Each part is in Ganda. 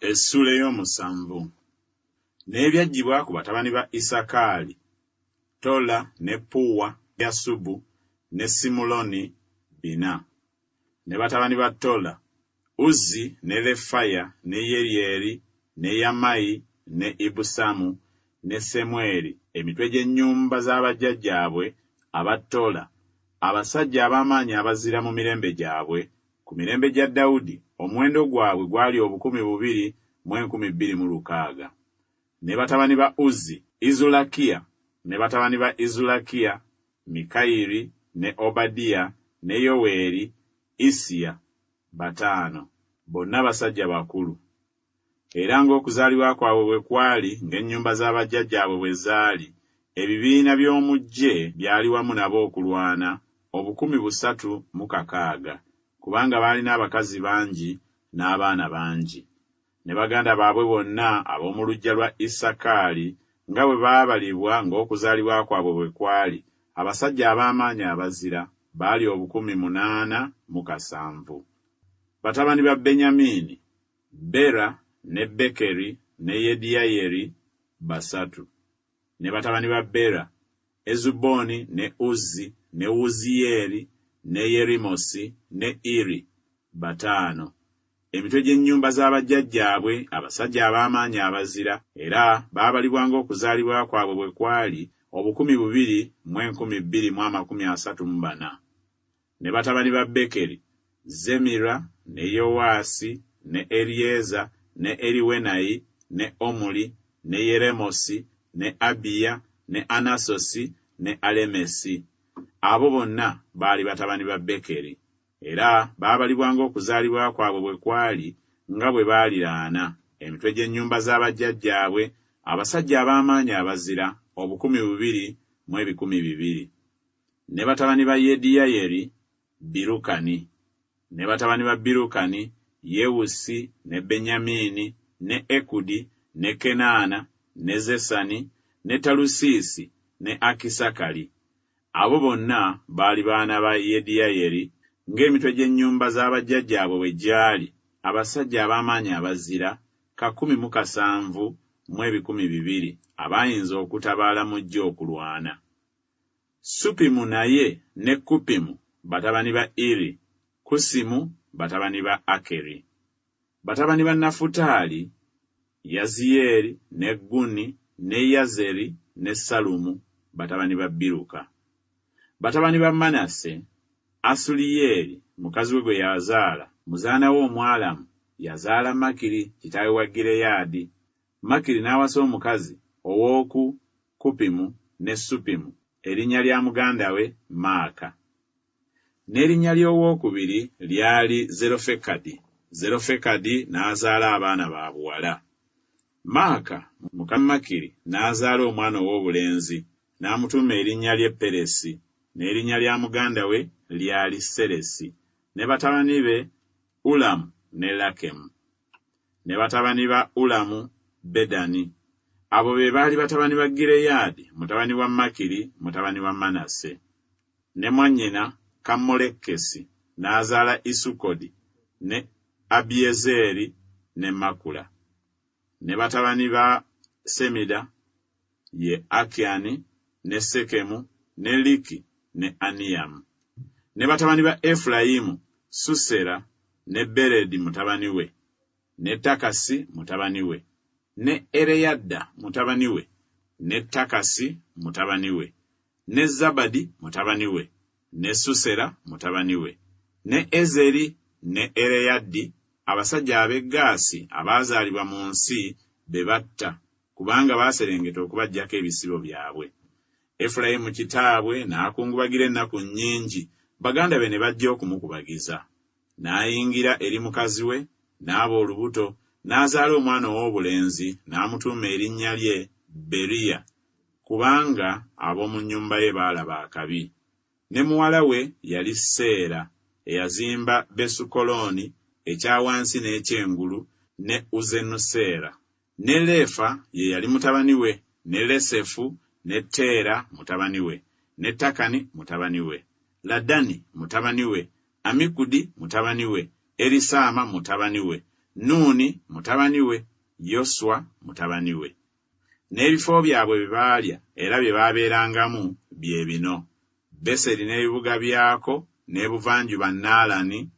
Essuula ey'omusanvu. N'ebyaggyibwa ku batabani ba Isakaali, Tola ne Puwa, Yasubu ne Simuloni, bina. Ne batabani ba Tola, Uzzi ne Lefaya ne Yeryeri ne Yamayi ne Ibusamu ne Semweri, emitwe gy'ennyumba za bajjajjaabwe aba Tola, abasajja ab'amaanyi abazira mu mirembe gyabwe, Ku mirembe gya Dawudi omuwendo gwabwe gwali 2600. Ne batabani ba Uzzi, Izulakiya, ne batabani ba Izulakiya, Mikayiri, ne Obadiya, ne Yoweeri, Issiya, bataano, bonna basajja bakulu. Era ng'okuzaalibwa kwabwe bwe kwali, ng'ennyumba za bajjajjaabwe bwe zaali, ebibiina by'omu ggye byali wamu nabo okulwana, 360, kubanga baalina abakazi bangi n'abaana bangi. Ne baganda baabwe bonna ab'omu luggya lwa Isakaali, nga bwe baabalibwa ng'okuzaalibwa kwabwe bwe kwali, abasajja ab'amaanyi abazira, baali 807. Batabani ba Benyamini, Bera ne Bekeri ne Yediyayeri, basatu. Ne batabani ba Bera, Ezuboni ne Uzzi ne Wuziyeeri ne Yerimosi ne Iri, bataano. Emitwe gy'ennyumba za bajjajjaabwe, abasajja ab'amaanyi abazira, era baabalibwa ng'okuzaalibwa kwabwe bwe kwali, 2234. Ne batabani ba Bekeri, Zemira, ne Yowaasi, ne Eryeza, ne Eriwenayi, ne Omuli, ne Yeremosi, ne Abiya, ne Anasosi, ne Alemesi. Abo bonna baali batabani ba Bekeri. Era baabalibwa ng'okuzaalibwa kwabwe bwe kwali, nga bwe baaliraana, emitwe gy'ennyumba za bajjajjaabwe, abasajja ab'amaanyi abazira, 2200. Ne batabani ba Yediyayeri, Birukani. Ne batabani ba Birukani, Yewusi, ne Benyamini, ne Ekudi, ne Kenaana, ne Zesani, ne Talusiisi, ne Akisakali. Abo bonna baali baana ba Yediyayeri, ng'emitwe gy'ennyumba za bajjajjaabwe bwe gyali, abasajja ab'amaanyi abazira, 17200, abaayinza okutabaala mu ggye okulwana. Supimu naye ne Kupimu batabani ba Iri, Kusimu batabani ba Akeri. Batabani ba Nafutaali, Yaziyeeri, ne Guni, ne Yazeri, ne Salumu, batabani ba Biruka. Batabani ba Manase, Asuliyeeri, mukazi we gwe yazaala, muzaana we Omwalamu, yazaala Makiri kitaawe wa Gireyaadi. Makiri n'awasa omukazi ow'oku Kupimu ne Supimu, erinnya lya muganda we Maaka. N'erinnya ly'ow'okubiri lyali Zerofekadi, Zerofekadi n'azaala abaana ba buwala. Maaka muka Makiri n'azaala omwana ow'obulenzi, n'amutuuma erinnya lye Peresi, n'erinnya lya muganda we lyali Seresi, ne batabani be Ulamu ne Lakemu. Ne batabani ba Ulamu, Bedani. Abo be baali batabani ba Gireyaadi mutabani wa Makiri mutabani wa Manase. Ne mwannyina Kammolekkesi n'azaala Isukodi ne Abiyezeeri ne Makula. Ne batabani ba Semida ye Akyani ne Sekemu ne Liki ne Aniyamu. Ne batabani ba Efulayimu, Susera ne Beredi mutabani we, ne Takasi mutabani we, ne Ereyadda mutabani we, ne Takasi mutabani we, ne Zabadi mutabani we, ne Susera mutabani we, ne Ezeri ne Ereyaddi, abasajja ab'e Gaasi abaazaalibwa mu nsi be batta, kubanga baaserengeta okubaggyako ebisibo byabwe. Efulayimu kitaabwe n'akungubagira ennaku nnyingi, baganda be ne bajja okumukubagiza. N'ayingira eri mukazi we, n'aba olubuto, n'azaala omwana ow'obulenzi, n'amutuuma erinnya lye Beriya, kubanga ab'omu nnyumba ye baalaba akabi. Ne muwala we yali Seera, eyazimba Besukolooni ekya wansi n'eky'engulu ne Uzzenuseera. Ne Leefa ye yali mutabani we, ne Lesefu, ne Teera mutabani we, ne Takani mutabani we, Ladani mutabani we, Amikudi mutabani we, Erisaama mutabani we, Nuuni mutabani we, Yoswa mutabani we. N'ebifo byabwe bye baalya era bye baabeerangamu bye bino, Beseri n'ebibuga byako, n'ebuvanjuba Naalani,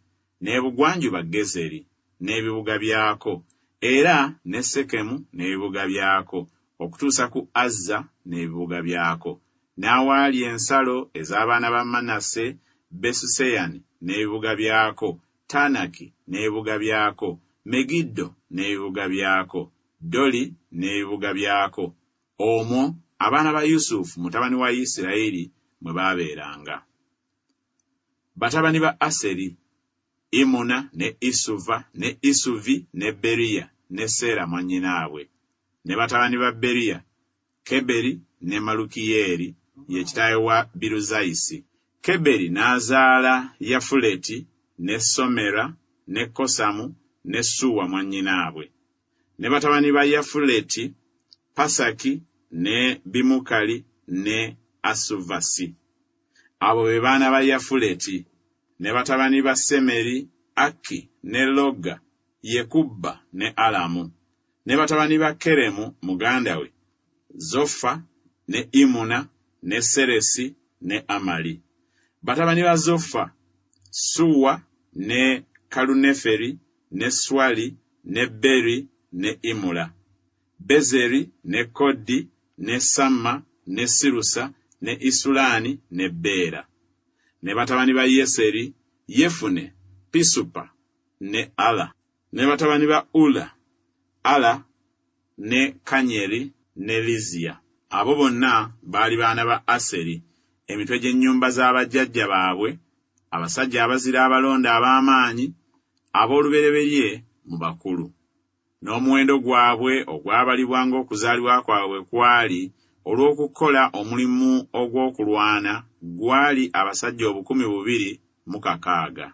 n'ebugwanjuba Gezeri n'ebibuga byako, era ne Sekemu n'ebibuga byako, okutuusa ku Azza n'ebibuga byako, n'awaali ensalo ez'abaana ba Manase, Besuseyani n'ebibuga byako, Taanaki n'ebibuga byako, Megiddo n'ebibuga byako, Doli n'ebibuga byako, omwo abaana ba Yusufu mutabani wa Isirayiri mwe baabeeranga. Batabani ba Aseri, Imuna ne Isuva ne Isuvi ne Beriya ne Seera mwannyinaabwe. Ne batabani ba Beriya, Keberi ne Malukiyeeri, ye kitaawe wa Biruzayisi. Keberi n'azaala Yafuleti ne Somera ne Kosamu ne Suwa mwannyinaabwe. Ne batabani ba Yafuleti, Pasaki ne Bimukali ne Asuvasi. Abo be baana ba Yafuleti. Ne batabani ba Semeri, Akki ne Loga, Yekubba ne Alamu. Ne batabani ba Keremu muganda we, Zofa ne Imuna ne Seresi ne Amali. Batabani ba Zofa, Suwa ne Kaluneferi ne Swali ne Beri ne Imula. Bezeri ne Koddi ne Samma ne Sirusa ne Isulaani ne Beera. Ne batabani ba Yeseri, Yefune, Pisupa ne Ala. Ne batabani ba Ula, Ala ne Kanyeri ne Liziya. Abo bonna baali baana ba Aseri, emitwe gy'ennyumba za bajjajja baabwe, abasajja abazira abalonde ab'amaanyi, ab'olubereberye mu bakulu. N'omuwendo gwabwe ogwabalibwa ng'okuzaalibwa kwabwe bwe kwali olw'okukola omulimu ogw'okulwana gwali abasajja 2006.